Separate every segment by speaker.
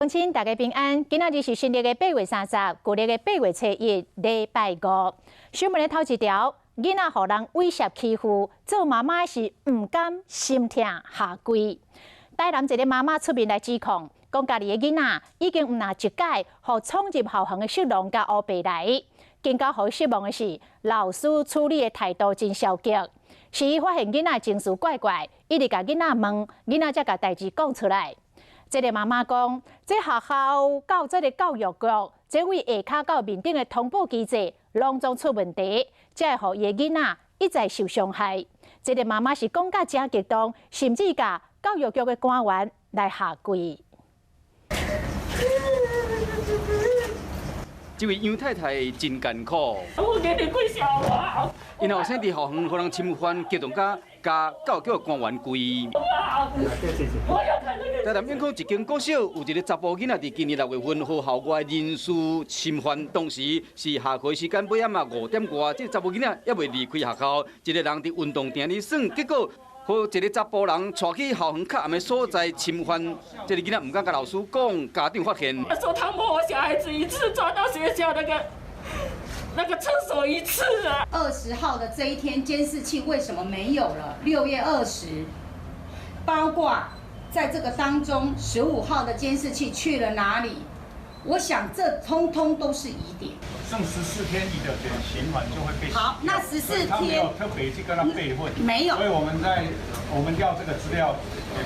Speaker 1: 鄉親大家平安，今仔日是新曆的8月30，舊曆的8月初一，禮拜五。新聞的頭一條，囡仔予人猥褻欺負，做媽媽是毋甘心疼下跪。台南一个媽媽出面來指控，講家己的囡仔已經毋若一擺，予闖入校園的色狼共烏白來。更較予伊失望的是，老師處理的態度真消極，是伊發現囡仔情緒怪怪，一直共囡仔問，囡仔才共代誌講出來。這个媽媽講，這學校到這个教育局，這位下跤到面頂的通報機制，攏總出問題，才會予伊的囡仔一再受傷害。這个媽媽是講甲誠激動，甚至共教育局的官員來下跪。
Speaker 2: 這位楊太太真艱苦。
Speaker 3: 我給你跪下我。
Speaker 2: 𪜶後生佇校園予人侵犯，激動甲共教育局官員跪。台南永康一間國小有一个查埔囡仔，佇今年6月份予校外人士侵犯，當時是下課時間尾暗仔5點外，這个查埔囡仔猶未離開學校，一个人佇運動場裡耍，結果予一个查埔人帶去校園較暗的所在侵犯，這个囡仔毋敢共老師講，家長發現。
Speaker 3: 他說他摸我小孩子一次，抓到學校那個廁所一次啊。
Speaker 4: 20號的這一天，監視器為什麼沒有了？6月20，包括在這個當中，15號的監視器去了哪裡？我想這通通都是疑點。
Speaker 5: 剩14天，你的減刑環就會被。
Speaker 4: 好，那十四天。
Speaker 5: 他沒有特別去跟他備份。
Speaker 4: 沒有。
Speaker 5: 所以我們在我們要這個資料，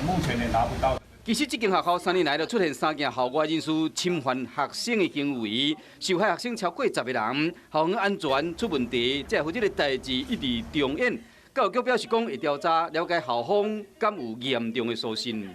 Speaker 5: 目前也拿不到。
Speaker 2: 其實這間學校3年來就出現三件校外人士侵犯學生的行為，受害學生超過10個人，校園安全出問題，才會予這个代誌一直重演。教育局表示講會調查了解校方敢有嚴重的粗心。